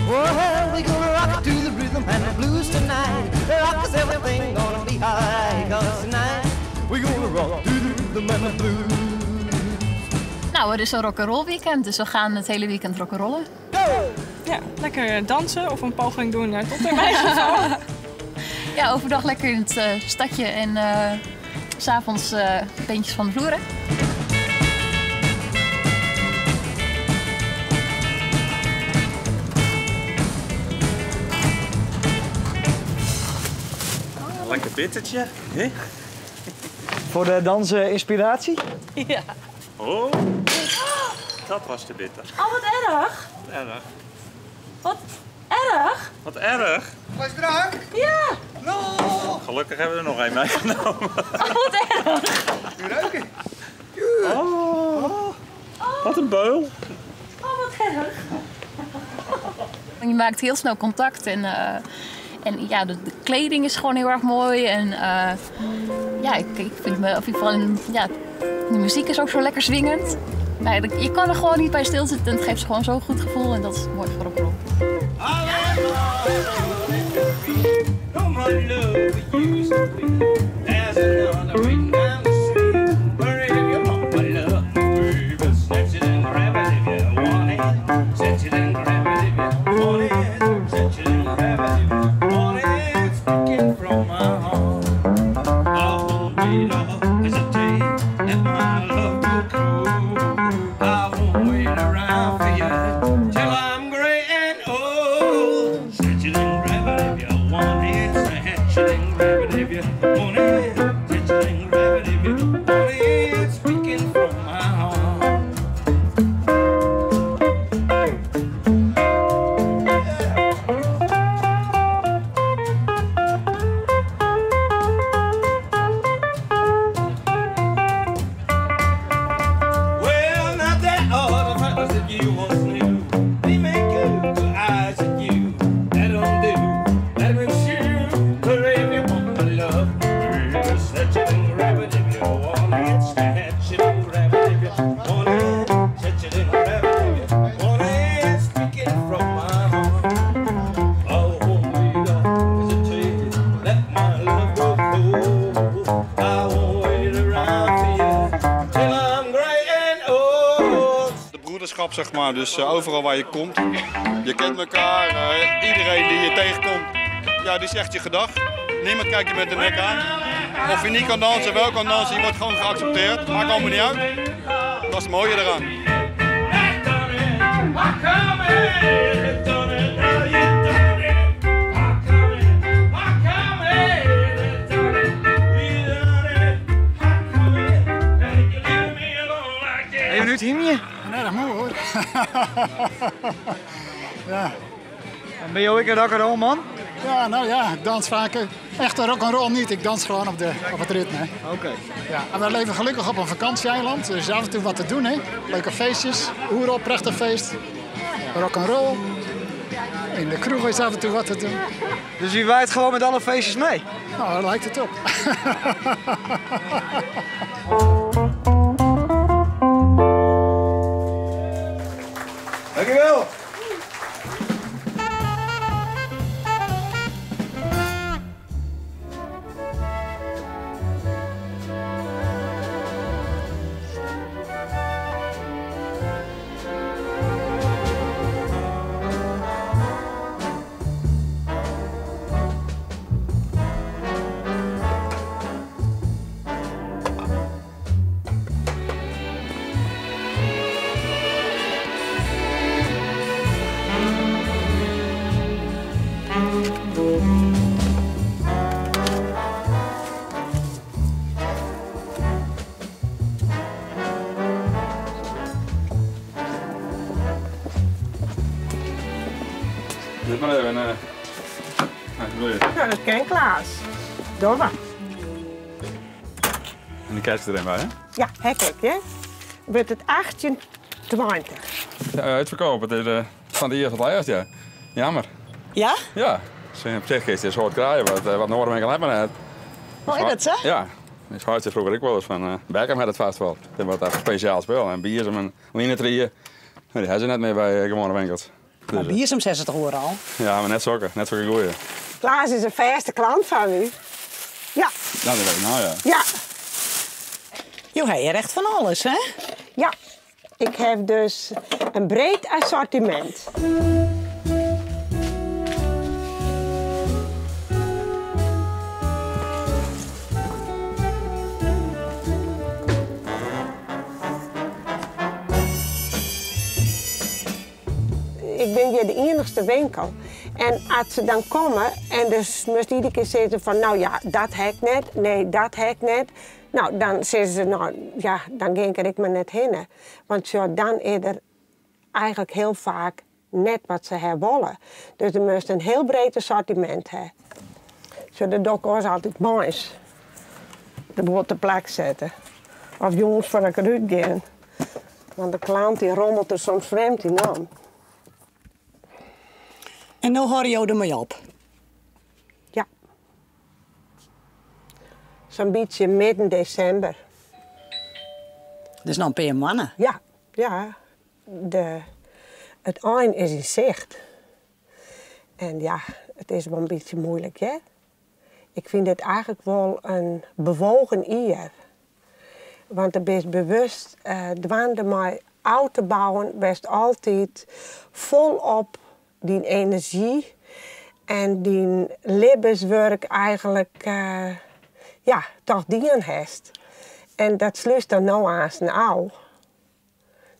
Well, we gonna rock to the rhythm and the blues tonight. Rock 'cause everything gonna be alright. 'Cause tonight we gonna rock to the rhythm and the blues. Nou, het is een rock'n'roll weekend, dus we gaan het hele weekend rock'n'rollen. Ja, lekker dansen of een poging doen naar tot in mijn geval. Ja, overdag lekker in het stadje en 's avonds beentjes van de vloer, hè? Lekker bittertje, hè? Voor de dansen inspiratie? Ja. Oh, dat was te bitter. Oh, wat erg. Wat erg. Wat erg. Wat erg? Fles drank? Ja. No. Gelukkig hebben we er nog één meegenomen. Oh, wat erg. U ruiken. Oh, wat een beul. Oh, wat erg. Je maakt heel snel contact en ja, de kleding is gewoon heel erg mooi. En ja, ik, ik vind me, of in ieder geval, ja, de muziek is ook zo lekker swingend. Nou, je kan er gewoon niet bij stilzitten en het geeft gewoon zo'n goed gevoel en dat is mooi voor rock'n'roll. Zeg maar. Dus overal waar je komt, je kent elkaar, iedereen die je tegenkomt, ja, die zegt je gedag. Niemand kijkt je met de nek aan. Of je niet kan dansen, wel kan dansen, je wordt gewoon geaccepteerd. Maakt allemaal niet uit. Dat is het mooie eraan. Even nu het hymnje. Erg moe hoor. Ja. En ben je ook een rock'n'roll man? Ja, nou ja, ik dans vaker. Echt een rock'n'roll niet, ik dans gewoon op het ritme. Oké. Ja, en we leven gelukkig op een vakantieeiland, dus er is af en toe wat te doen, hè. Leuke feestjes, Oerol, prachtig feest. Rock'n'roll. In de kroeg is af en toe wat te doen. Dus u waait gewoon met alle feestjes mee? Nou, daar lijkt het op. Dankjewel. Dit maar even. Nou, dat ken Klaas. Door maar. En die krijg je erin bij, hè? Ja, hek ik, hè? Wordt het 1820. Ja, uitverkoop. Het is van de eerste tot laatst, ja. Jammer. Ja? Ja. Dus op zich is het een soort kraaien wat Noorwegen hebben. Hè. Oh, is dat zo? Ja. Ik zei vroeger ook wel eens van Beckham had het vast wel. Dat wordt een speciaal spel. En bier en linetrieën. Die hebben ze net meer bij gewone winkels. Maar bier is toch oeral? Ja, mar net sokke. Net sokke goeie. Klaas is in fêste klant fan my. Ja. Ja, dat wit ik no, ja. Ja. Jo ha hjir echt fan alles, hè? Ja, ik ha dus in breed assortimint. Ik bin hjir de iennichste winkel. En as se dan komme en dus moatst iedere kear sizze fan no ja, dat ha ik net, nee dat ha ik net. No, dan sizze se no ja, dan gean ik der ek mar net hinne. Want sjoch, dan is der eigenlik hiel faak net wat se ha wolle. Dus der moatst in hiel breed assortimint ha. Sjoch, dat doch ik oars altyd moarns. De boel te plak sette. Of jûns foardat ik derút gean. Want de klant dy rommelt der soms frjemd yn om. En no hâlde jo dermei op? Ja. Sa'n bytsje midden desimber. Dus noch in pear moanne? Ja, ja. De, it ein is yn sicht. En ja, it is wol in bytsje muoilik, hear. Ik fyn dit eigenlik wol in bewogen jier. Want do bist bewust dwaande mei ôf te bouwen, wêr'tst altyd folop dyn enerzjy en dyn libbenswurk eigenlik ja, toch dien hast. En dat slútst dan no aansten ôf.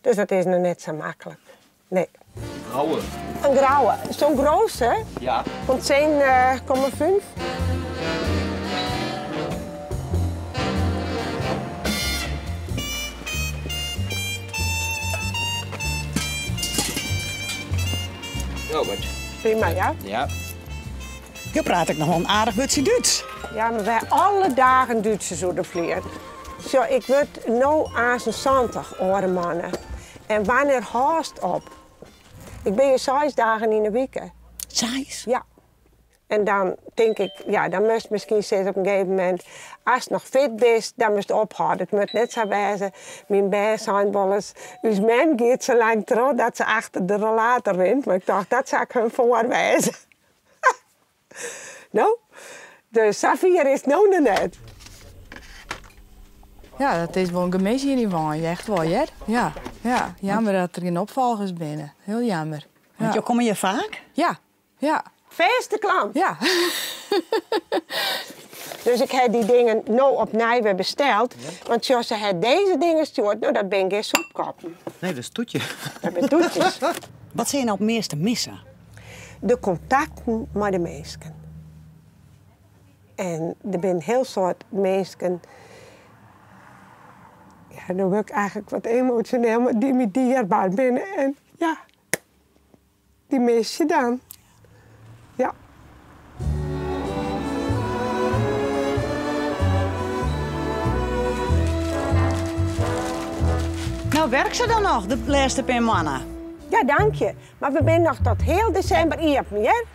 Dus dat is noch net sa maklik. Nee. Grauwe. In grauwe. Zo'n grote? Ja. Van 10,5. Robert. Prima, ja? Ja. Jo prate ek noch wol in aardich wurdsje Dútsk. Ja, mar wy ha alle dagen Dútsers oer de flier. Sjoch, ik wurd no aansten 70, oare moanne. En wannear hâldst op? Ik bin hjir seis dagen yn 'e wike. Seis? Ja. En dan tink ik, ja, dan moatst miskien sizze op in gegeven momint, ast noch fit bist, dan moatst ophâlde. It moat net sa wêze, myn bern seinen wolris, ús mem giet sa lang troch dat se achter de rollator rint. Mar ik tocht, dat sil ik hun foar wêze. No, dus safier is it no noch net. Ja, dat is wol in gemis hjir yn Weinum, echt wol hear. Ja, ja. Jammer dat der gjin opfolgers binne. Hiel jammer. Want jo komme hjir faak? Ja, ja. Fêste klant. Ja. Dus ik ha dy dingen no opnij wer besteld. Want sjoch, se ha dizze dingen stjoerd. No, dat binne gjin soepkoppen. Nee, dat is toetje. Dat binne toetjes. Wat sille je no it measte misse? De kontakten mei de minsken. En der binne in hiel soad minsken, ja, no wurd ik eigenlik wat emosjoneel, mar dy't my dierber binne. En ja, dy mis je dan. Ja. No, werkt se dan noch, de lêste pear moanne? Ja, dank je. Mar we binne noch tot hiel desimber iepen, hear.